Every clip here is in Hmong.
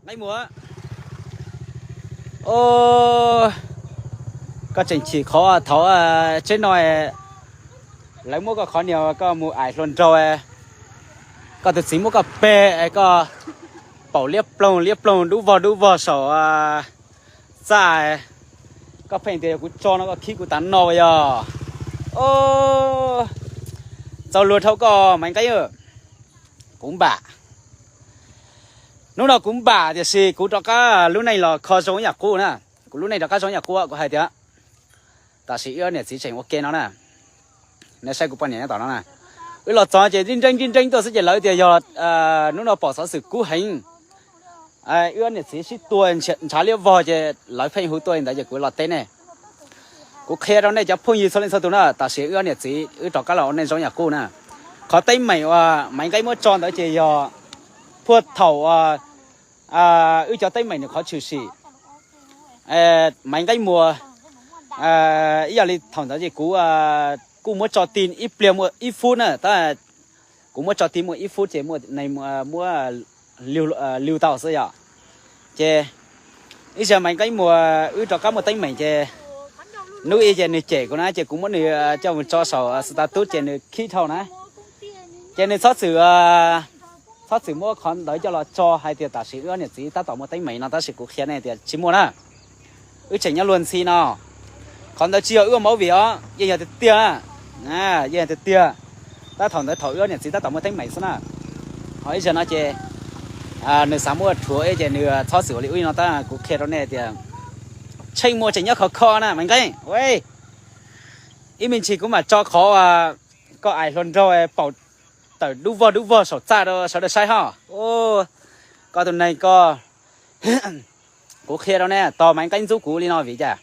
Qaib Muas, o, koj tseem chim qhov thaum tsev no lawv muab koj qhov niag koj mus aim hluas nraug, koj tus txiv muab koj peg, koj paum liab ploog liab ploog dub vog dub vog saum txaj. Koj pheej tias yog kuv tso no koj khib kuv tav no yog. Txaus luag dhau koj Maiv Nqeeb. Kuv npam, hnub no kuv npam tiam sis kuv rov qab lub neej los kho zoo ib yam qub na. Kuv lub neej rov qab zoo ib yam qub, kuv hais tias tam sim wb niam txiv tseem ua ke no na. Nej saib kuv poj niam nyob tom no na. Wb los txog ces nreeb nreeb nreeb tuaj xwb ces lawv tias yog hnub no pom xov xwm kub heev, wb niam txiv sib tua ntshav liab vog ces lawv pheej hu tuaj li ntawd ces kuv los teb nej. Kuv qhia rau nej cov phooj ywg txhua leej txhua tus na, tam sim wb niam txiv wb rov qab los ua neej zoo ib yam qub na. Qhov teeb meem uas Maiv Nqeeb muab tso ntawd ces yog puag thaum wb cov teeb meem nws qhov tshwm sim. Maiv Nqeeb Muas, ib yam li thaum ntawd ces kuv kuj muab tso ti ib pliag muaj ib fub na, tab kuv muab tso ti muaj ib fub ces muaj neeg muab liug tau xwb yom. Ces ib zaug Maiv Nqeeb Muas wb rov qab muaj teeb meem ces hnub ib ces nws cem kuv na ces kuv muab nws coj mus tso saum status ces nws khib dhau na. Ces nws txhob txwm, txhob txwm muab qhov ntawd coj los tso hais tias tam sim wb niam txiv tab tom muaj teeb meem no tab sis kuv qhia nej tias tsis muaj na. Wb tseem nyob luag ntxhi no. Qhov ntawd tsis yog wb ua movie os, yeej yog tiag tiag, yeej yog tiag tiag. Tab thaum ntawd thaum wb niam txiv tab tom muaj teeb meem xwb na. Ho ib zaug no ces nws xav muab rhuav ces nws txhob txwm ua li ub li no tab kuv qhia rau nej tias Tsheej Muas tseem nyob khov kho na Maiv Nqeeb. Ib me ntsis kuv mam tso qhov koj aim hluas nraug paum tawm dub vog dub vog saum txaj rau sawv daws saib ho. Koj tus neeg ko, kuv qhia rau nej tos Maiv Nqeeb ntxub kuv li no vim cas?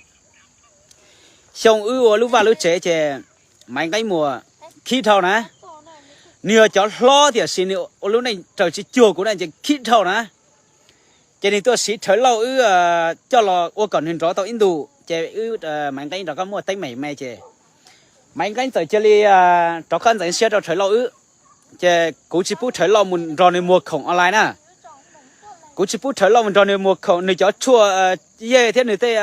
Xyoo wb ua lub vaj lub tsev ces Maiv Nqeeb Muas khib dhau na. Nws yog cov hlob tiam sis nws ua lub neej raws tsis cuag kuv na ces khib dhau na. Ces nws tuaj siv Rhawv Lauj wb coj los ua kom nws nrov tau ib ntus ces wb Maiv Nqeeb rov qab muaj teeb meem me ces Maiv Nqeeb txawm cia li rov qab ntxeev siab rau Rhawv Lauj wb. Ces kuv tsis pub Rhawv Lauj mus nrog nws muag khoom online na. Kuv tsis pub Rhawv Lauj mus nrog nws muag khoom, nws cov tshuaj yej thiab nws tej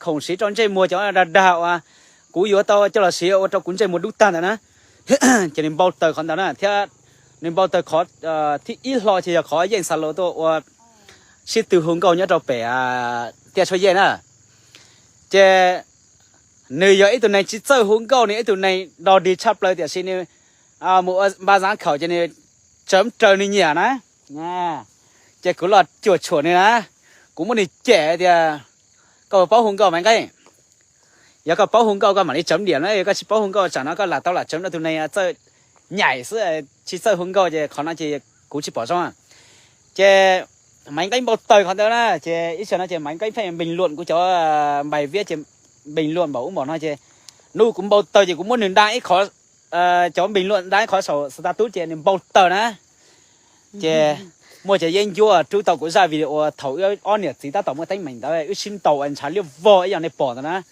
khoom siv rau ntsej muag cov dag dag uas kuv yuav tau coj los siv ua rau kuv ntsej muag dub tag ntawd na. Ces nws npau taws qhov ntawd na thiab nws npau taws qhov thib ib hlo ces yog qhov yeej xa lus tuaj ua sib tw hu nkauj nyob rau pem tiaj tshuaj yej na. Ces nws yog ib tug neeg tsis txawj hu nkauj, nws ib tug neeg dog dig tshaj plaws tiam sis nws mus ua npa zav khaum ces nws tsawv raws nws nyiam na. Ces kuv los cuam tshuam nws na, kuv muab nws cem tias koj paub hu nkauj Maiv Nqeeb. Yog koj paub hu nkauj koj mam li tsawv diam na, yog koj tsis paub hu nkauj tsam no koj lam tau lam tsawv rau tus neeg txawj nyaim xwb, tsis txawj hu nkauj ces qhov no ces kuv tsis pom zoo. Ces Maiv Nqeeb npau taws qhov ntawd na ces ib zaug no ces Maiv Nqeeb pheej bình luận kuv cov bài viết ces bình luận npaum ub npaum no ces hnub kuv npau taws ces kuv muab nws đăng ib qhov, cov bình luận đăng ib qhov saum status ces nws npau taws na. Ces muaj cov yeeb ncuab rub tau kuv zaj video uas thaum wb ob niam txiv tab tom muaj teeb meem ntawd wb sib ntaus ntshav liab vog ib yam nej pom ntawd na.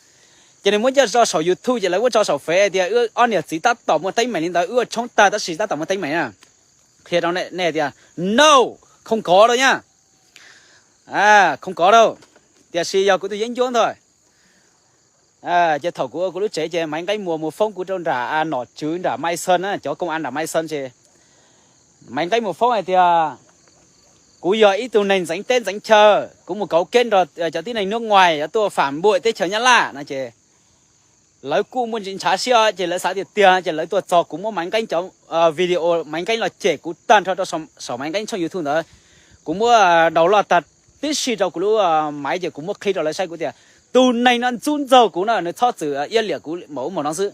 Ces nws muab coj tso saum YouTube ces lawv muab tso saum Fev tias wb ob niam txiv tab tom muaj teeb meem li ntawd, wb ua tshoob tag tab sis tab tom muaj teeb meem na. Qhia rau nej tias no, không có đâu nha, không có đâu, tiam sis yog kuv tus yeeb ncuab ntag. Ces thaum kuv ua kuv lub tsev ces Maiv Nqeeb Muas mus foob kuv rau nram nom tswv nram Mai Sơn na, cov công an nram Mai Sơn ces Maiv Nqeeb Muas foob hais tias kuv yog ib tug neeg ntxeev teb ntxeev chaw, kuv mus kauv keb nrog cov tib neeg nước ngoài yuav tuaj phản bội teb chaws Nyab Laj no ces lawv kuj muaj ntsis ntshav siab ces lawv xav tiag tiag ces lawv tuaj txog kuv muab Maiv Nqeeb cov video Maiv Nqeeb los cem kuv tag nrho rau saum Maiv Nqeeb tshooj YouTube ntawd. Kuv muab download tag tib si rau kuv lub maiv ces kuv muab qhib rau lawv saib, kuv tias tus neeg no ntxub ntxaug kuv na, nws txhob txwm iab liam kuv npaum ub npaum no xwb.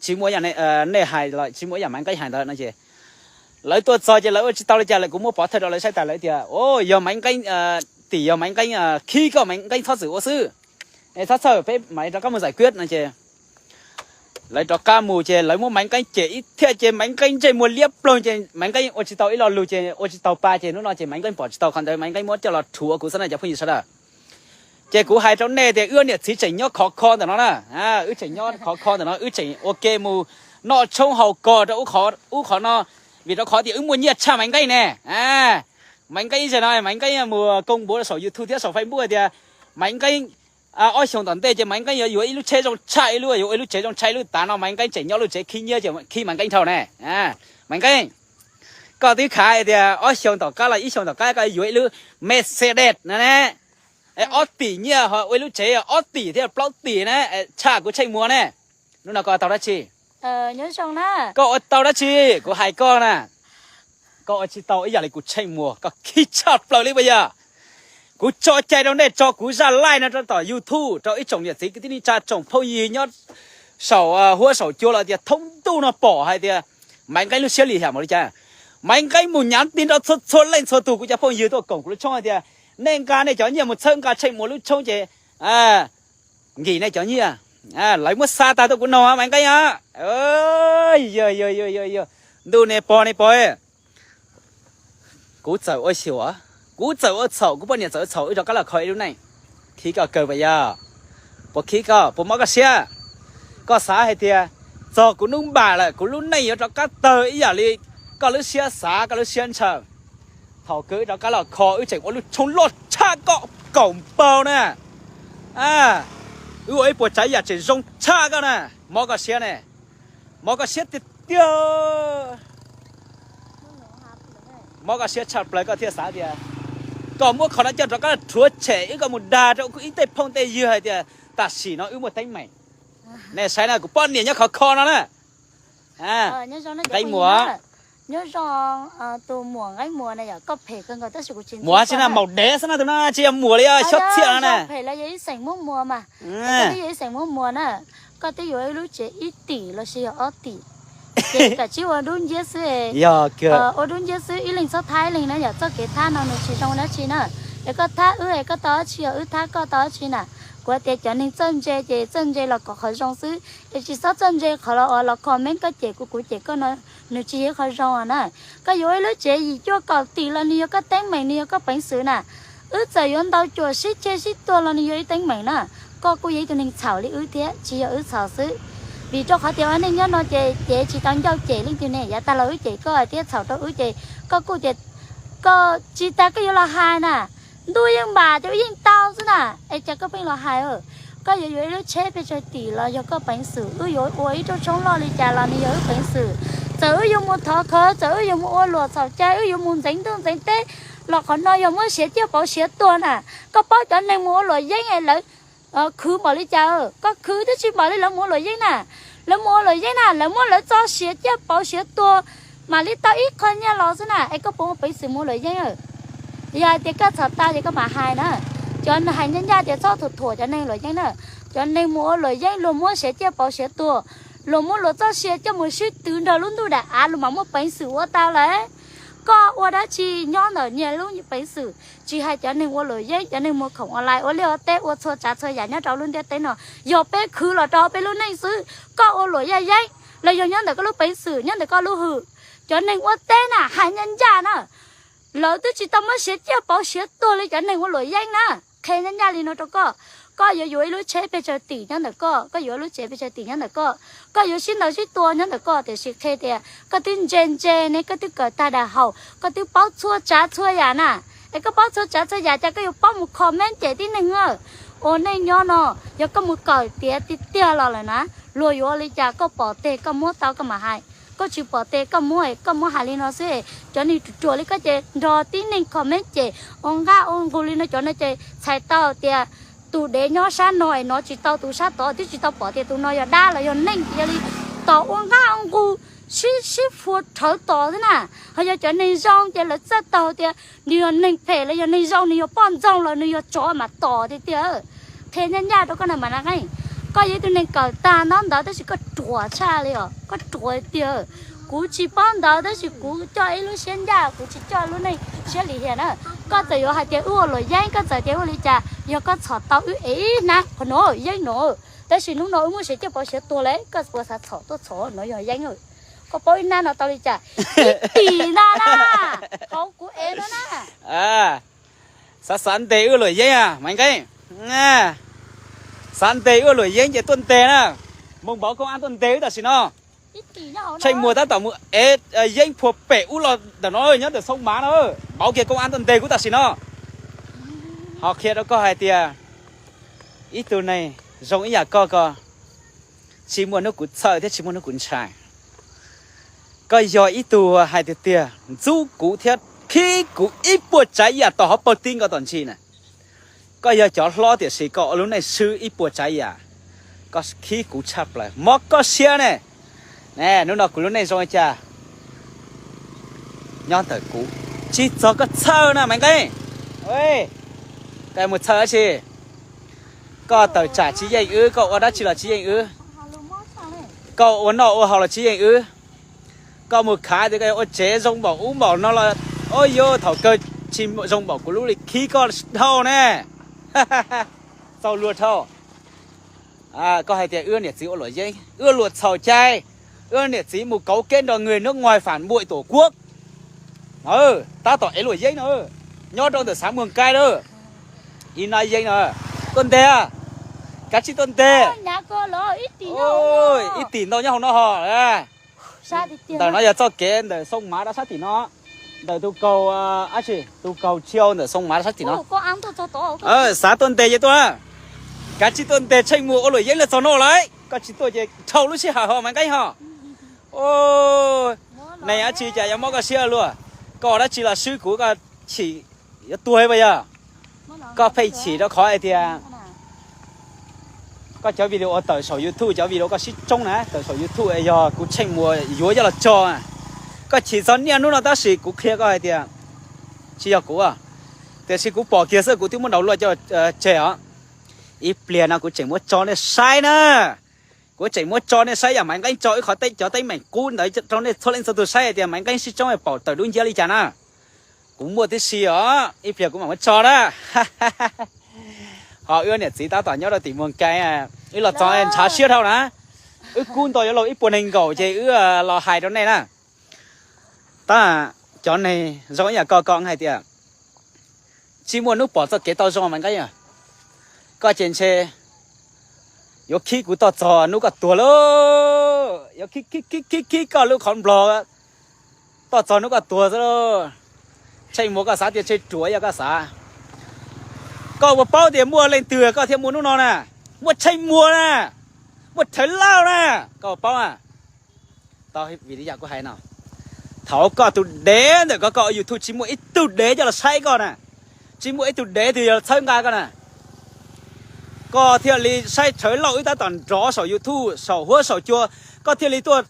Tsis muaj ib yam nej hais los tsis muaj ib yam Maiv Nqeeb hais ntawd no ces lawv tuaj txog ces lawv ua tsis tau li cas lawm, kuv muab pov thawj rau lawv saib tas lawv tias o, yog Maiv Nqeeb, tim yog Maiv Nqeeb khib koj, Maiv Nqeeb txhob txwm ua xwb, txhob txhawj, peb mam li rov qab mus giải quyết no ces lawv rov qab mus ces lawv muab Maiv Nqeeb cem ib thiaj ces Maiv Nqeeb ntsej muag liab ploog ces Maiv Nqeeb ua tsis tau ib lo lus ces ua tsis tau pa ces hnub no ces Maiv Nqeeb pom tsis tau qhov ntawd Maiv Nqeeb muab coj los rhuav kuv xwb na cov phooj ywg sawv daws. Ces kuv hais rau nej tias wb niam txiv tseem nyob khov kho ntawm no na, wb tseem nyob khov kho ntawm no, wb tseem ua ke mus noj tshoob haus kos rau ub qhov no, vim rau qhov tias wb muaj nyiaj tshaj Maiv Nqeeb ne. Maiv Nqeeb ib zaug no Maiv Nqeeb mus koo npuav saum YouTube thiab saum Facebook hais tias Maiv Nqeeb ob xyoos tom ntej ces Maiv Nqeeb yuav yuav ib lub tsheb zoo tshaj ib lub, yuav ua ib lub tsev zoo tshaj ib lub. Tav no Maiv Nqeeb tseem nyob lub tsev khib nyiab ces khib Maiv Nqeeb dhau ne. Maiv Nqeeb, koj twb khav hais tias ob xyoos tom qab los ib xyoos tom qab koj yuav ib lub Mercedes no ne, ob tim nyiaj ho ua ib lub tsev ob tim thiab plaub tim na, tshaj kuv Tsheej Muas ne. Hnub no koj ua tau dab tsi? Koj ua tau dab tsi? Kuv hais koj na, koj ua tsis tau ib yam li kuv Tsheej Muas, koj khib tshaj plaws li puas yog? Kuv tso cai rau nej tso kuv zaj live no rau tom YouTube rau ib tsoom niam txiv kwv tij neej tsa tsoom phooj ywg nyob saum huab saum cua los tias thoob ntuj no pom hais tias Maiv Nqeeb lub siab lim hiam npaum li cas. Maiv Nqeeb mus nyav ti nrog txhua txhua leej txhua tus kuv cov phooj ywg tuaj koom kuv lub tshoob hais tias nej nqa nej cov nyiaj mus txhawb nqa Tsheej Muas lub tshoob ces nkim nej cov nyiaj. Lawv muab xa tag tuaj kuv no Maiv Nqeeb a. Yog yog yog yog, ntuj nej pog nej pog, kuv txawm ua xyuam, kuv txawm ua txhaum, kuv poj niam txawm ua txhaum wb rov qab los kho ib lub neej. Khib koj kawg puas yog? Puas khib koj, puas mob koj siab? Koj xav hais tias txog kuv hnub npam lawm kuv lub neej yuav rov qab tawg ib yam li koj lub siab xav koj lub siab ntshaw. Thaum kawg wb rov qab los kho wb tseem ua lub tshoob loj tshaj koj kaum npaug na. Wb ua ib puas tsav yam tseem zoo tshaj koj na. Mob koj siab ne, mob koj siab tiag tiag. Mob koj siab tshaj plaws koj thiaj xav tias koj muab qhov no coj rov qab rhuav tshem wb, koj mus dag rau ib tej phooj tej ywg hais tias tam sim no wb muaj teeb meem. Nej saib na, kuv poj niam nyob khov kho no na. Nqeeb Muas, nyob zoo tus muam Nqeeb Muas na, yog koj phem kawg nkaus tab sis kuv tsis, muas tsis na, maum dev xwb na, tus no tsis yog muas li, xyob txhiaj no na. Phem los yog ib xeem muab muas mas, koj twb yog ib xeem muab muas na, koj twb yuav ib lub tsev ib tim los sis yog ob tim, ces kav tsij ua dub nciab xwb, ua dub nciab xwb, ib leeg txhob thab ib leeg na, yog txoj kev thab no nws tsis zoo dab tsi na. Es koj thab wb es koj tau dab tsi, yog wb thab koj tau dab tsi na? Kuv tias cov neeg txawj ntse ces txawj ntse los kom qhov zoo xwb, es tsis txhob txawj ntse qhov los, los comment koj cem kuv kuv cem koj no, nws tsis yog qhov zoo na. Koj yuav ib lub tsev yim cuaj kaum tim los nws yog koj teeb meem, nws yog koj peev xwm na. Wb txawm yuav ntau cuam sib ceg sib tuag los nws yog ib teeb meem na. Koj kuj yog ib tug neeg txhaum li wb thiab, tsis yog wb txhaum xwb. Vim rau qhov tias ua neej nyob no ces cev tsis tau ncauj cem leej twg ne, yav tag los wb cem koj thiab txhaum rau wb ces koj kuj tias koj tsis tas koj yuav los hais na. Ntuj yeej npam ces wb yeej tau xwb na, es cas koj pheej los hais? Koj yuav yuav ib lub tsheb pes tsawg tim los yog koj peev xwm, wb yuav ua ib rooj tshoob loj li cas los nws yog wb peev xwm. Txawm wb yuav mus thov khawv, txawm wb yuav mus ua luam txhaum cai, wb yuav mus ntxeev ntuj ntxeev teb los qhov no yog muab siav ciaj pauv siav tuag na. Koj paub cov neeg mus ua luam yeeb es lawv khwv npaum li cas? Koj khwv twb tsis npaum li lawv mus ua luam yeeb na. Lawv mus ua luam yeeb na, lawv muab lawv txoj siav ciaj pauv siav tuag mam li tau ib qho nyiaj los xwb na, es koj puas muaj peev xwm mus ua luam yeeb? Yog hais tias koj txhaum tau ces koj mam hais na. Cov hais ncaj ncaj tias txhob thuam thuam cov neeg luam yeeb na. Cov neeg mus ua luam yeeb luag muab siav ciaj pauv siav tuag, luag muab luag txoj sia coj mus sib twv nrog lub ntuj daim av luag mam muaj peev xwm ua tau lawm. Koj ua dab tsi nyob ntawm nyias lub peev xwm, tsis hais cov neeg ua luam yeeb, cov neeg muag khoom online ua liaj ua teb ua txhua tsav txhua yam nyob rau lub ntiaj teb no, yog peb khwv los rau peb lub neej xwb. Koj ua luam yaj yeeb los yog nyob ntawm koj lub peev xwm, nyob ntawm koj lub hwm. Cov neeg ua teb na, hais ncaj ncaj na, lawv twb tsis tau muab siav ciaj pauv siav tuag li cov neeg ua luam yeeb na. Qhia ncaj ncaj li no rau koj, koj yuav yuav ib lub tsheb pes tsawg tim nyob ntawm koj, koj yuav ib lub tsev pes tsawg tim nyob ntawm koj, koj yuav sib ntaus sib tua nyob ntawm koj, tiam sis qhia tias koj twb ntse ntse ne, koj twb kawm tag daim haum, koj twb paub txhua tsav txhua yam na. Es koj paub txhua tsav txhua yam cas koj yuav paub mus comment cem tib neeg? Ua neej nyob no, yog koj mus kawm tiav tiag tiag los lawm na, luag yuav ua li cas koj pom tes koj muab tau koj mam hais. Koj tsis pom tes koj muab, koj muab hais li no xwb. Cov neeg ruam ruam li koj ces nrog tib neeg comment cem ua nqaj ua nqug li no, cov no ces txhais tau tias tus dev nyob sab no es hnov tsis tau tus sab tod, twb tsis tau pom tias tus no yog dab los yog neeg, yog li tos ua nqaj ua nqug sib sib fua rhawv tos xwb na. Ho yog cov neeg zoo ces lawv txawj taug tias nws yog neeg phem los yog neeg zoo, nws yog poj ntxoog los nws yog tsov mas tos tiag tiag. Qhia ncaj ncaj rau koj na mas na, koj yog ib tug neeg kawm tag ntaub ntawv tab sis koj ruam tshaj li os, koj ruam tiag. Kuv tsis paub ntawv tab sis kuv coj ib lub siab ncaj, kuv tsis coj lub neej siab lim hiam na. Koj txawm yuav hais tias wb ua luam yeeb, koj txawm tias ua li cas, yog koj txhom tau wb ev ib hnab qhov no yeeb no, tab sis hnub no wb muab siav ciaj pauv siav tuag lawm, koj puas xav txhom tuaj txhom no yog yeeb. Koj paub ib hnab no tau li cas? Ib tim ntag na, hauv kuv ev no na. Xav xav ntes wb luam yeeb a Maiv Nqeeb? Xav ntes wb luam yeeb ces tuaj ntes na. Mus npauv koob ab tuaj ntes wb tam sim no. Tsheej Muas tab tom mus ev yeeb phua pem ub los ntawm no, nyob ntawm Xoo Mav no. Pauv kiag koob ab tuaj ntes kuv tam sim no. Ho qhia rau koj hais tias ib tug neeg zoo ib yam koj ko, tsis muaj hnub kuv txhawj thiab tsis muaj hnub kuv ntshai. Koj yog ib tug hais tiag tiag ntxub kuv thiab khib kuv ib puas tsav yam tom hauv paus ti nkaus tom ntsis na. Koj yog cov hlob tiam sis koj ua lub neej swb ib puas tsav yam, koj khib kuv tshaj plaws mob koj siab ne. Ne, hnub no kuv lub neej zoo li cas nyob ntawm kuv, tsis txog koj txhawj na Maiv Nqeeb. Koj mus txhawj dab tsi? Koj tawm tsam tsis yeej wb, koj ua dab tsi los tsis yeej wb. Koj ua noj ua haus los tsis yeej wb. Koj mus khav tias koj yuav ua tsev zoo npaum ub npaum no los, o yuav thaum kawg tsis zoo npaum kuv lub li khib koj dhau ne. Txaus luag dhau. Koj hais tias wb niam txiv ua luam yeeb, wb ua luam txhaum cai, wb niam txiv mus kauv kev nrog người nước ngoài phản bội tổ quốc. Tab tom ev luam yeeb no, nyob rau ntawm xav Muag Kai na. Ib nab yeeb no, tuaj ntes, kav tsij tuaj ntes. Ib tim ntau nyob hauv no ho. Ntawm no yog txoj kev ntawm Xoo Mav rau sab tim no, ntawm tus kaug, tus kaug Tshiau ntawm Xoo Mav rau sab tim no. Xav tuaj ntes ces tuaj, kav tsij tuaj ntes, Tsheej Muas ua luam yeeb los txog no lawm, koj tsis tuaj ces dhau lub sij hawm ho Maiv Nqeeb ho. Neeg dab tsi cas yuav mob koj siab luaj? Koj ua dab tsi los swb kuv, koj chim yuav tuag pas yog? Koj pheej chim rau qhov hais tias koj cov video tawm saum YouTube, cov video koj sib tsoob na tawm saum YouTube yog kuv Tsheej Muas yuav coj los tso. Koj chim txog niaj hnub no tab sis kuv qhia koj hais tias tsis yog kuv, tiam sis kuv pom kiag xwb kuv twb muab download coj tseg os. Ib pliag no kuv tseem muab tso nej saib na. Kuv tseem muab tso nej saib yam Maiv Nqeeb tso ib qhov teb, cov teeb meem qub ntawd rau nej txhua leej txhua tus saib hais tias Maiv Nqeeb sib tsoob pom tawm dub nciab li cas na. Kuv muaj tib si os, ib pliag kuv mam muab tso na. Ho wb niam txiv tab tom nyob rau tim Muag Kai, wb los txog ntshav siab dhau na. Wb kub nto yuav luag ib puas nees nkaum ces wb los hais rau nej na. Tab cov neeg zoo ib yam koj ko hais tias tsis muaj hnub pom txoj kev tau zoo Maiv Nqeeb. Koj ces ntshe yuav khib kuv toj txog hnub koj tuag lauj. Yuav khib khib khib khib koj lub qhov nplog toj txog hnub koj tuag xwb lauj. Tsheej Muas, koj xav tias tsheej ruam yog koj xav. Koj puas paub tias muaj leej twg koj thiaj muaj hnub no na? Muaj Tsheej Muas na, muaj Rhawv Lauj na, koj puas paub a? Tau vim li yam kuv hais no, thaum koj tus dev ntawm koj, koj ua YouTube tsis muaj ib tug dev coj los saib koj na, tsis muaj ib tug dev twg yuav txhawb nqa koj na. Koj thiaj li saib Rhawv Lauj wb tab tom nrov saum YouTube saum huab saum cua, koj thiaj li tuaj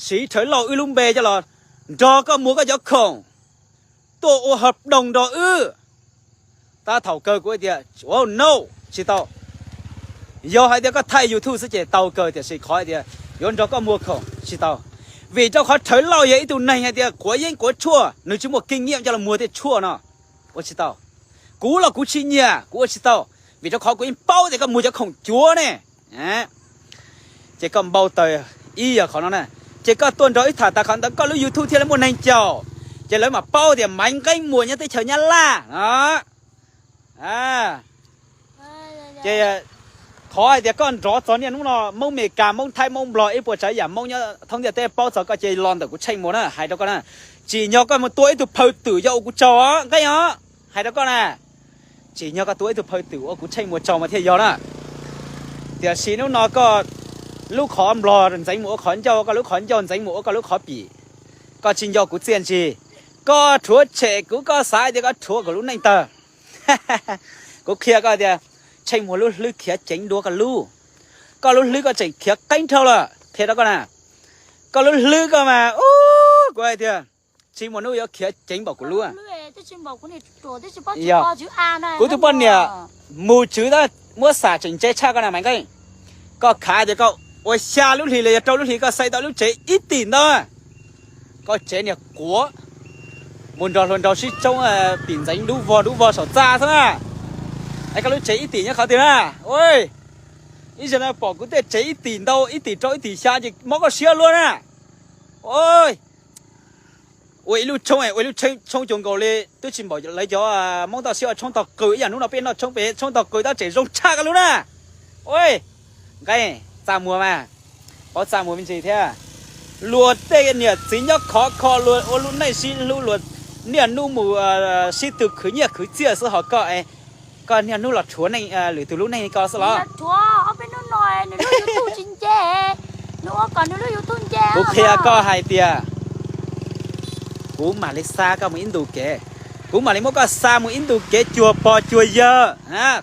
siv Rhawv Lauj wb lub npe coj los nrog koj muag koj cov khoom, tuaj ua hợp đồng nrog wb. Tab thaum kawg kuv tias, no, tsis tau. Yog hais tias koj thaij YouTube xwb ces tau kawg, tiam sis qhov hais tias yuav nrog koj muag khoom tsis tau. Vim rau qhov Rhawv Lauj yog ib tug neeg hais tias quav yeeb quav tshuaj, nws tsis muaj kinh nghiệm coj los muag tej tshuaj no, ua tsis tau. Kuv los kuv tsis nyiam, kuv ua tsis tau, vim rau qhov kuv yeej paub tias koj muag cov khoom cuav ne. Ces koj npau taws ib yam qhov no na, ces koj tuaj nrog wb tham tas qhov ntawd koj lub YouTube thiaj li muaj neeg caum, ces lawv mam paub tias Maiv Nqeeb muag nyob teb chaws Nyab Laj no. Ces qhov hais tias koj nrov txog niaj hnub no Hmoob Mes Kas, Hmoob Thaib, Hmoob Nplog, ib puas tsav yam Hmoob nyob thoob ntiaj teb paub txog koj ces los ntawm kuv Tsheej Muas na, hais rau koj na. Tsim nyog koj mus tua ib tug phaw twm yog ua kuv tsaug os Nqeeb os, hais rau koj na. Tsim nyog koj tua ib tug phaw twm ua kuv Tsheej Muas tsaug mas thiaj yog na. Tiam sis hnub no koj lub qhov nplog ntxeev mus ua qhov ncauj, koj lub qhov ncauj ntxeev mus ua koj lub qhov pim. Koj tsis nco kuv txiaj ntsig, koj rhuav tshem kuv, koj xav tias koj rhuav kuv lub neej tawg. Kuv qhia koj tias Tsheej Muas lub hlwb khiav ceev dua koj lub. Koj lub hlwb koj tseem khiav qeeb dhau lawm, qhia rau koj na. Koj lub hlwb koj mas, kuv hais tias tsis muaj hnub yuav khiav ceev npaum kuv lub. Yog, kuv tus poj niam mus tswv tab muab xam tseem ntse tshaj koj na Maiv Nqeeb. Koj khav tias koj ua xya lub hlis los yog rau lub hlis koj xaiv tau lub tsev ib tim ntau. Koj tsev niag quav, mus nrog hluas nraug sib tsoob pim ntxeev dub vog dub vog saum txaj xwb na. Es koj lub tsev ib tim nyob qhov twg na? Ib zaug no pom kuv tej tsev ib tim ntau, ib tim rau ib tim xya ces mob koj siab luaj na. Ua ib lub tshoob, ua ib lub tshoob cuag nkaus li twb tsis npaum lawv cov Hmoob toj siab ua tshoob tog qws ib yam. Hnub no peb noj tshoob pem tshoob tog qws tab tseem zoo tshaj koj lub na. Nqeeb, txaj muag mas, paub txaj muag me ntsis thiab. Luag tej niam txiv nyob khov kho luag ua lub neej sib hlub, luag niaj hnub mus sib tw khwv nyiaj khwv txiaj xwb, ho koj, koj niaj hnub los rhuav lwm tus lub neej li ko xwb los? Kuv qhia koj hais tias kuv mam li xa koj mus ib ntu kev, kuv mam li muab koj xa mus ib ntu kev cuag pog cuag yawg.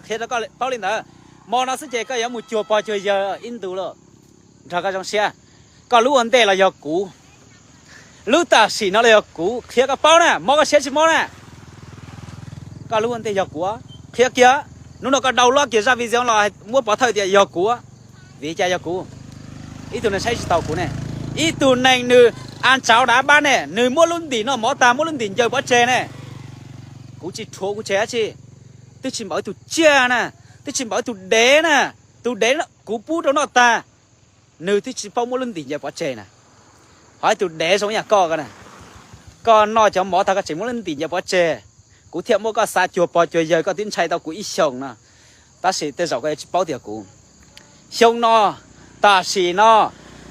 Qhia rau koj paub li ntawd, hmo no xwb ces koj yuav mus cuag pog cuag yawg ib ntu lawm. Nrog koj zoo siab, koj lub ua ntej los yog kuv, lub tam sim no los yog kuv. Qhia koj paub na, mob koj siab tsis mob na, koj lub ua ntej yog kuv. Qhia kiag, hnub no koj download kiag zaj video los muab pov thawj tias yog kuv. Vim cas yog kuv? Ib tug neeg saib tsis taus kuv ne, ib tug neeg nws a tsauv dav pab ne, nws muab lub ntim noj mov tag, muab lub ntim ncaws pov tseg ne. Kuv tsis rhuav kuv tseg dab tsi, twb tsis npaum ib tug tsiaj na, twb tsis npaum ib tug dev na. Tus dev kuv pub rau noj tag, nws twb tsis paub muab lub ntim ncaws pov tseg na. Ho ib tug dev zoo ib yam koj ko na, koj noj cov mov tag koj tseem muab lub ntim ncaws pov tseg, kuv thiaj muab koj xa cuag pog cuag yawg, koj twb ntshai tau kuv ib xyoos no. Tab sis tej zaum koj yuav tsis paub tias kuv, xyoo no, tam sim no,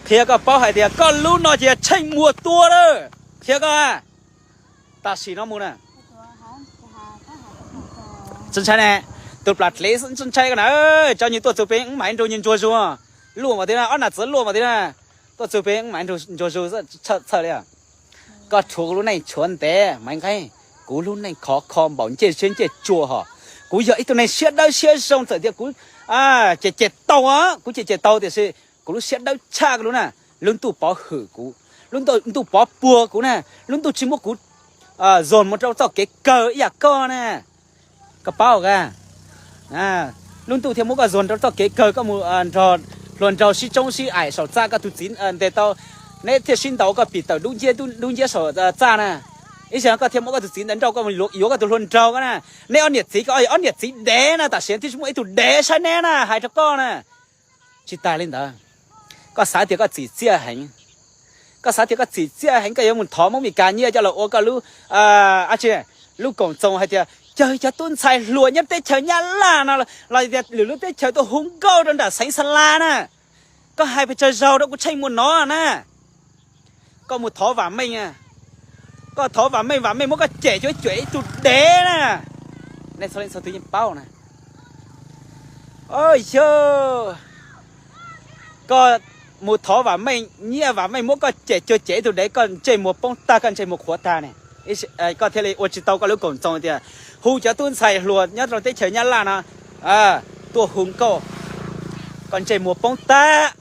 qhia koj paub hais tias koj lub no ces yog Tsheej Muas tua lawm. Qhia koj, tam sim no mus na, tsis ntshai ne, tus plas dlev tsis ntshai koj na. Tso nyuag tuaj txug pem wb mam nrug nyuag ntsuag zug, luaj mas tiag na, ob nam txiv luaj mas tiag na. Tuaj txug pem wb mam nrug ntsuag zug, txhawj li. Koj rhuav kuv lub neej tshuav ntev mas nqeeb, kuv lub neej khov kho npaum ncej siab ncej tsua hos. Kuv yog ib tug neeg siab dawb siab zoo, txawm tias kuv cem cem tau, kuv cem cem tau tiam sis kuv lub siab dawb tshaj kuv lub na. Lub ntuj pov hwm kuv, lub ntuj pov puag kuv na, lub ntuj tsis muab kuv zog mus rau txoj kev kawg ib yam koj na. Koj paub, lub ntuj thiaj muab koj zog rau txoj kev kawg, koj mus nrog hluas nraug sib tsoob sib aim saum txaj, koj tus txiv ntes tau, neb thiaj sib ntaus koj pim tawm dub nciab dub nciab saum txaj na. Ib zaug koj thiaj muab koj tus txiv ntes nrauj koj mus yuav koj tus hluas nraug na. Neb ob niam txiv ko ob niam txiv dev na, tam sim twb tsis muaj ib tug dev saib neb na, hais rau koj na. Tsis tas li ntawd, koj xav tias koj txim txiaj heev, koj xav tias koj txim txiaj heev, koj yuav mus thov Hmoob Mes Kas nyiaj coj los ua koj lub, lub koom txoos hais tias cawg cov tub ntxhais hluas nyob teb chaws Nyab Laj no los tias lwm lub teb chaws tuaj hu nkauj rau nram xeev Xa La na. Koj hais pes tsawg zaug rau kuv Tsheej Muas no na. Koj mus thov Vam Meej, koj thov Vam Meej, Vam Meej muab koj cem cuag cem ib tug dev na. Nej txhua leej txhua tus yeej paub na. Yog koj mus thov Vam Meej nyiaj, Vam Meej muab koj cem cuag cem ib tug dev, koj ntsej muag poob tag, koj ntsej muag qhuav tag ne. Koj thiaj li ua tsis tau koj lub koom txoos tias hu cov tub ntxhais hluas nyob rau teb chaws Nyab Laj no tuaj hu nkauj, koj ntsej muag poob tag.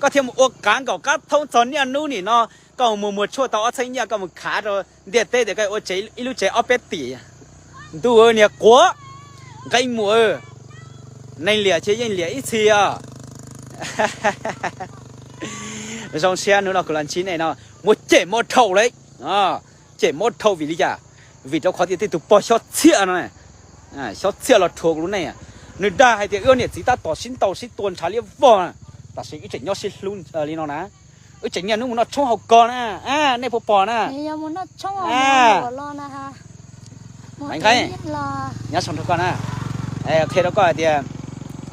Koj thiaj mus ua qav nkaum qab thoob txog niaj hnub nim no, koj mus muag tshuaj tau ob txheeb nyiaj, koj mus khav rau ntiaj teb tias koj ua tsev ib lub tsev ob peb tim. Ntuj niag quav, nqeeb muag, neeg liam ces yeej liam ib txhis os. Zoo siab hnub no kuv los ntsib nej no, muab cem mob dhau lawm. Cem mob dhau vim li cas? Vim rau qhov tias tej tus pog xyob txhiaj no, xyob txhiaj los rhuav kuv lub neej. Nws dag hais tias wb niam txiv tab tom sib ntaus sib tua ntshav liab vog, tam sim wb tseem nyob sib hlub li no na. Wb tseem niaj hnub mus noj tshoob hauv kos na, nej puas pom na? Nqeeb, nyob zoo rau koj na. Qhia rau koj hais tias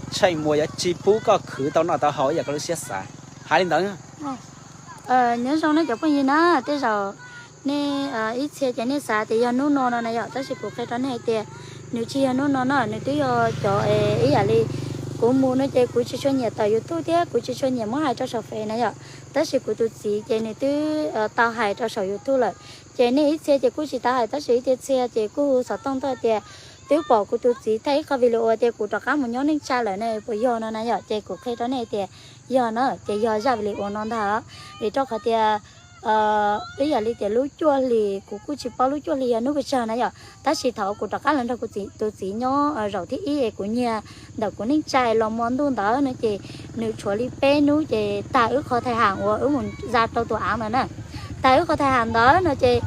Tsheej Muas yuav tsis pub koj khwv tau noj tau haus ib yam koj lub siab xav. Hais li ntawd. Nyob zoo nej cov phooj ywg na, tej zaum nej ib txhia ces nej xav tias yog hnub no no na yom, tab sis kuv qhia rau nej hais tias nws tsis yog hnub no no, nws twb yog cov ib yam li kuv mus no ces kuv tsis tshua nyiam tawm YouTube thiab kuv tsis tshua nyiam muab hais rau saum Fev na yom. Tab sis kuv tus txiv ces nws twb tau hais rau saum YouTube lawm. Ces nej ib txhia ces kuj tsis tau hais, tab sis ib txhia ces kuj hu xov tooj tuaj tias twb pom kuv tus txiv thaij ib qho video tias kuv rov qab mus nyob neej tsa lawm ne, puas yog no na yom. Ces kuv qhia rau nej tias yog na, ces yog zaj video no ntag. Vim rau qhov tias ib yam li tias lub cuaj hlis, kuv kuj tsis paub lub cuaj hlis yog hnub pes tsawg na yom, tab sis thaum kuv rov qab los nrog kuv tus txiv nyob zaum thib ib es kuv nyiag ntawm kuv neej tsa los hmo ntuj ntawd no ces nws tshuav li peb hnub ces tag wb qho thais ham uas wb mus za rau tus av ntawd na. Tag wb qho thais ham ntawd no ces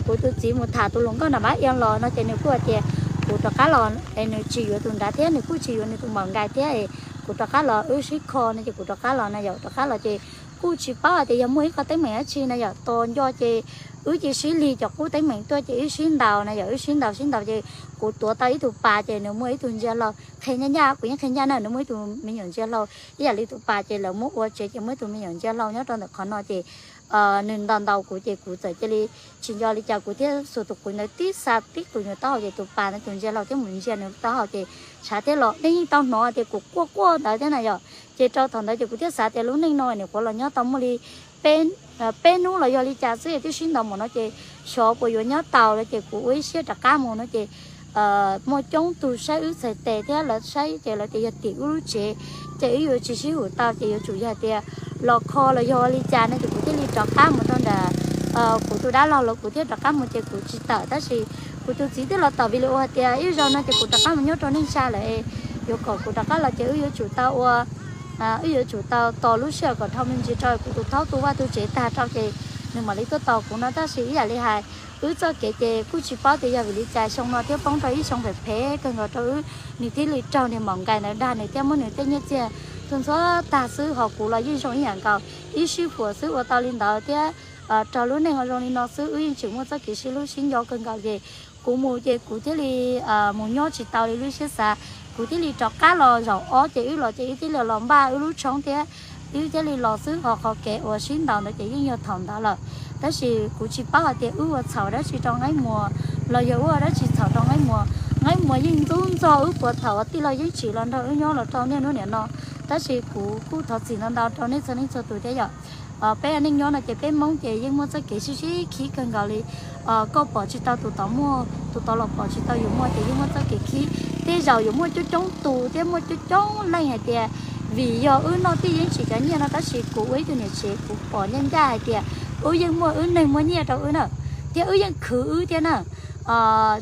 kuv tus txiv mus tham tus hluas nkauj nram Mab Iab los no ces nws kuj hais tias kuv rov qab los es nws tsis yuav tus nrad thiab nws kuj tsis yuav nws tus maum nkais thiab es kuv rov qab los wb sib kho no ces kuv rov qab los na yom. Rov qab los ces kuj tsis paub hais tias yog muaj ib qho teeb meem dab tsi na yom. Tos nco ces wb cia sib lig cov qub teeb meem tuaj ces wb sib ntaus na yom, wb sib ntaus sib ntaus ces kuv tuav tau ib tug pas ces nws muaj ib tug ntsia hlau qhia ncaj ncaj, kuv yeej qhia ncaj na, nws muaj ib tug me nyuam ntsia hlau ib yam li tus pas ces lawv muab ua tsev ces muaj ib tug me nyuam ntsia hlau nyob rau ntawm qhov no ces nws ntaus ntaus kuv ces kuv txawm cia li tsis nco li cas kuv thiaj xuas tus qws ntawd tib xa tib tus nws taub hau ces tus pas ntawd tus ntsia laus thiab mus ntsia nws taub hau ces tshav thiab los nej yeej tau hnov tias kuv quaj quaj ntawd thiab na yom. Ces rau thaum ntawd ces kuv thiaj xav tias lub neej no nyuam qhuav los nyob tau muaj li peb hnub los yog li cas xwb twb sib ntaus mus no ces xyov puas yuav nyob tau lawm ces kuv ua ib siab rov qab mus no ces muaj coob tus saib wb txhais tes thiab lawv saib ces lawv tias yog tim wb lub tsev ces wb yuav tsis sib hum tau ces yuav tsum yog tias los kho los yog ua li cas no ces kuv thiaj li rov qab mus rau nram kuv tus dab laug los kuv thiaj rov qab mus ces kuv tsis tawm tab sis kuv tus txiv twb los tawm vim li ua hais tias ib zaug no ces kuv rov qab mus nyob rau neej tsa lawm yuav kom kuv rov qab los ces wb yuav tsum tau ua wb yuav tsum tau tos lub sij hawm kom dhau me ntsis rau kuv tus thaub tu vaj tu tsev tag rau ces nws mam li tuaj tos kuv no tab sis ib yam li hais wb txoj kev ces kuj tsis paub tias yog vim li cas xyoo no thiab poob rau ib xyoo phem phem kawg nkaus rau wb, nws thiaj li raug niag maum nkais ntawd dag nws thiab muab nws tej nyiaj txiag tu ntxhua tag xwb ho kuv los yeej zoo ib yam nkaus ib sij huam xwb ua tau li ntawd thiab raug lub neej ho zoo li no xwb wb yeej tseem muaj txoj kev sib hlub sib nco kawg nkaus ces kuv mus ces kuv thiaj li mus nyob tsis tau li lub siab xav kuv thiaj li rov qab los zaum ob ces wb los ces wb thiaj li los npaj wb lub tshoob thiab wb thiaj li los xwb ho qhov kev uas sib ntaus ntawd ces yeej yog thaum ntawd lawm. Tab sis kuv tsis paub hais tias wb ua txhaum dab tsi rau Nqeeb Muas los yog wb ua dab tsi txhaum rau Nqeeb Muas. Nqeeb Muas yeej ntxub ntxaug wb puag thaum uas tij laug Yeeb Tsim los nrog wb nyob los rau niaj hnub niam no. Tab sis kuv kuj thov txim ntau ntau rau nej txhua leej txhua tus thiab yom. Peb neej nyob no ces peb Hmoob ces yeej muaj txoj kev sib sib khib kawg nkaus li. Koj pom tsis tau tus tod muaj, tus tod los pom tsis tau yus muaj ces yeej muaj txoj kev khib. Tej zaum yuav muaj coob coob tus thiab muaj coob coob leej hais tias vim yog wb noj tij Yeeb Tsim cov nyiaj no tab sis kuv ua ib tug niam tsev kuv pom ncaj ncaj hais tias wb yeej muaj wb neeg muaj nyiaj rau wb na, thiab wb yeej khwv wb thiab na.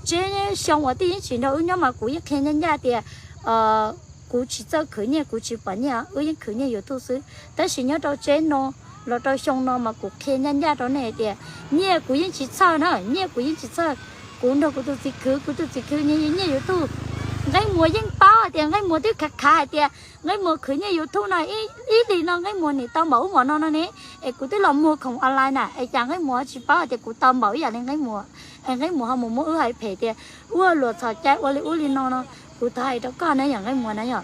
Tseb xyoo uas tij Yeeb Tsim nrog wb nyob mas kuv yeej qhia ncaj ncaj tias kuv tsis txawj khwv nyiaj kuv tsis pom nyiaj wb yeej khwv nyiaj YouTube xwb. Tab sis nyob rau tseb no los rau xyoo no mas kuv qhia ncaj ncaj rau nej hais tias nyiaj kuv yeej tsis txhawj na, nyiaj kuv yeej tsis txhawj. Kuv nrog kuv tus txiv khwv, kuv tus txiv khwv nyiaj YouTube. Nqeeb Muas yeej paub hais tias Nqeeb Muas twb khav khav hais tias Nqeeb Muas khwv nyiaj YouTube no ib hlis no Nqeeb Muas nim tau npaum ub npaum no no ne. Es kuv twb los muag khoom online na es cas Nqeeb Muas tsis paub hais tias kuv tau npaum ib yam li Nqeeb Muas. Es Nqeeb Muas ho mus muab wb hais phem tias ua luam txhaum cai ua li ub li no no. Kuv thov hais rau koj na yom Nqeeb Muas na yom,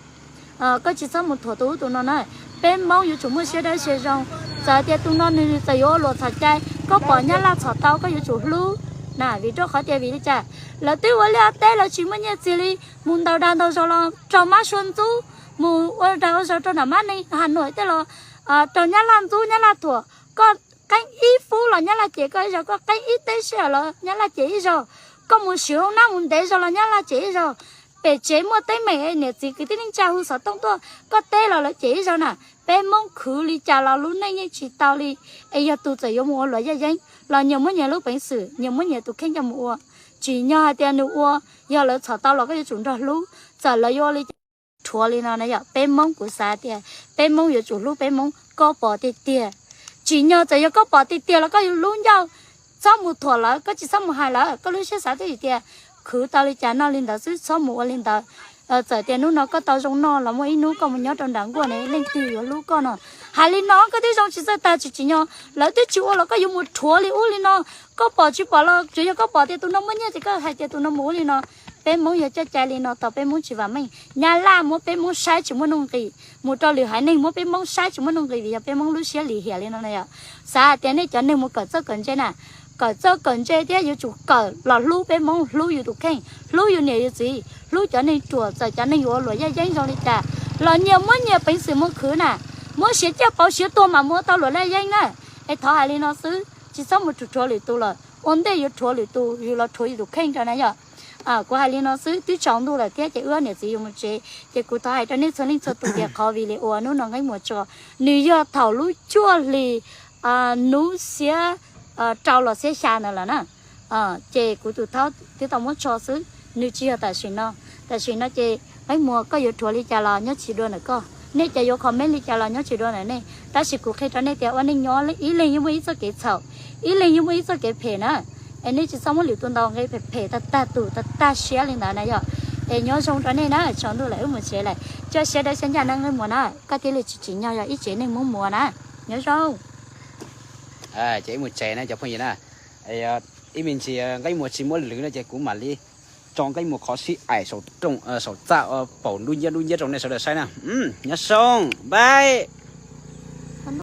koj tsis txhob mus thuam tus ub tus no na. Peb Hmoob yuav tsum muaj siab dawb siab zoo. Txawm tias tus no nws txawm yuav ua luam txhaum cai, koj pom Nyab Laj txhom tau koj yuav tsum hlub na. Vim rau qhov tias vim li cas lawv twb ua liaj teb lawv tsis muaj nyiaj txiag li, mus ntaus dag ntaus zog los raug mab sua ntxub, mus ua dag ua zog rau nram mab neeg Has Nuam tej los raug Nyab Laj ntxub Nyab Laj thuam. Koj qeeb ib fub los Nyab Laj cem koj ib zaug, koj qeeb ib teb sij hawm los Nyab Laj cem ib zaug. Koj mus swm hoob nab mus ntev zog los Nyab Laj cem ib zaug. Pem tsev muaj teeb meem niam txiv kwv tij neej tsa hu xov tooj tuaj koj teb los lawv cem ib zaug na. Peb Hmoob khwv li cas los lub neej yeej tsis tau li. Es yog tus txawm yuav mus ua luam yaj yeeb los nyias muab nyias lub peev xwm, nyias muab nyias tus kheej coj mus ua. Tsim nyog hais tias nws ua, yog lawv txhom tau los koj yuav tsum nrog hlub. Txawm lawv yuav ua li cas, rhuav li no na yom. Peb Hmoob kuv xav tias peb Hmoob yuav tsum hlub peb Hmoob, koj pom tiag tiag. Tsim nyog txawm yog koj pom tiag tiag los koj yuav lub ncauj, txhob mus thuam lawv, koj tsis txhob mus hais lawv, koj lub siab xav twb hais tias khwv tau li cas noj li ntawd xwb, txhob mus ua li ntawd. Txawm tias hnub no koj tau zoo noj los muaj ib hnub koj mus nyob rau nram nkuaj ne leej twg yuav hlub koj no. Hais li no koj twb zoo tsis txawj tag tsis tsim nyog, lawv twb tsis ua los koj yuav mus rhuav li ub li no. Koj pom tsis pom los tsuas yog koj pom tias tus no muaj nyiaj ces koj hais tias tus no mus ua li no. Peb Hmoob yog coj cai li no tau peb Hmoob tsis vam meej. Nyab Laj muab peb Hmoob saib tsis muaj nuj nqis, mus rau lwm haiv neeg muab peb Hmoob saib tsis muaj nuj nqis vim yog peb Hmoob lub siab lim hiam li no na yom. Xav hais tias nej cov neeg mus kawm txawj kawm ntse na, kawm txawj kawm ntse thiab yuav tsum kawm los hlub peb Hmoob, hlub yus tus kheej, hlub yus niam yus txiv, hlub cov neeg ruam, txawm cov neeg yuav ua luam yaj yeeb zoo li cas los nyias muab nyias peev xwm mus khwv na. Muab siav ciaj pauv siav tuag mas mus ua tau luam yaj yeeb na. Es thov hais li no xwb, tsis txhob mus rhuav lwm tus lawm, ua ntej yuav rhuav lwm tus yus los rhuav yus tus kheej rau na yom. Kuv hais li no xwb, twb tsaus ntuj lawm thiab ces wb niam txiv yuav mus tsev, ces kuv thov hais rau nej txhua leej txhua tus tias qhov vim li uas hnub no Nqeeb Muas tso, nws yog thaum lub cuaj hlis hnub xiab rau los xiab xya ntawd lawm na. Ces kuv tus thaub twb tau muab tso xwb, nws tsis yog tam sim no. Tam sim no ces Nqeeb Muas koj yuav rhuav li cas los nyob tsis dua ntawm koj, nej cov yuav comment li cas los nyob tsis dua ntawm nej, tab sis kuv qhia rau nej tias ua neej nyob ib leeg yeej muaj ib txoj kev txhaum, ib leeg yeej muaj ib txoj kev phem na. Es nej tsis txhob muab lwm tus ntaus nqi phem phem tag tag tus tag tag siab li ntawd na yom. Es nyob zoo rau nej na, tsaus ntuj lawm wb mus tsev lawm, coj siab dawb siab ncaj na Nqeeb Muas na, koj thiaj li tsis tsim nyog yog ib tsev neeg Hmoob Muas na. Nyob zoo. Ces wb mus tsev na cov phooj ywg na. Ib me ntsis Nqeeb Muas tsis muab lwv no ces kuv mam li tso Nqeeb Muas qhov sib aim saum txaj paum nruab nciab nruab nciab rau nej sawv daws saib na. Nyob zoo, bye.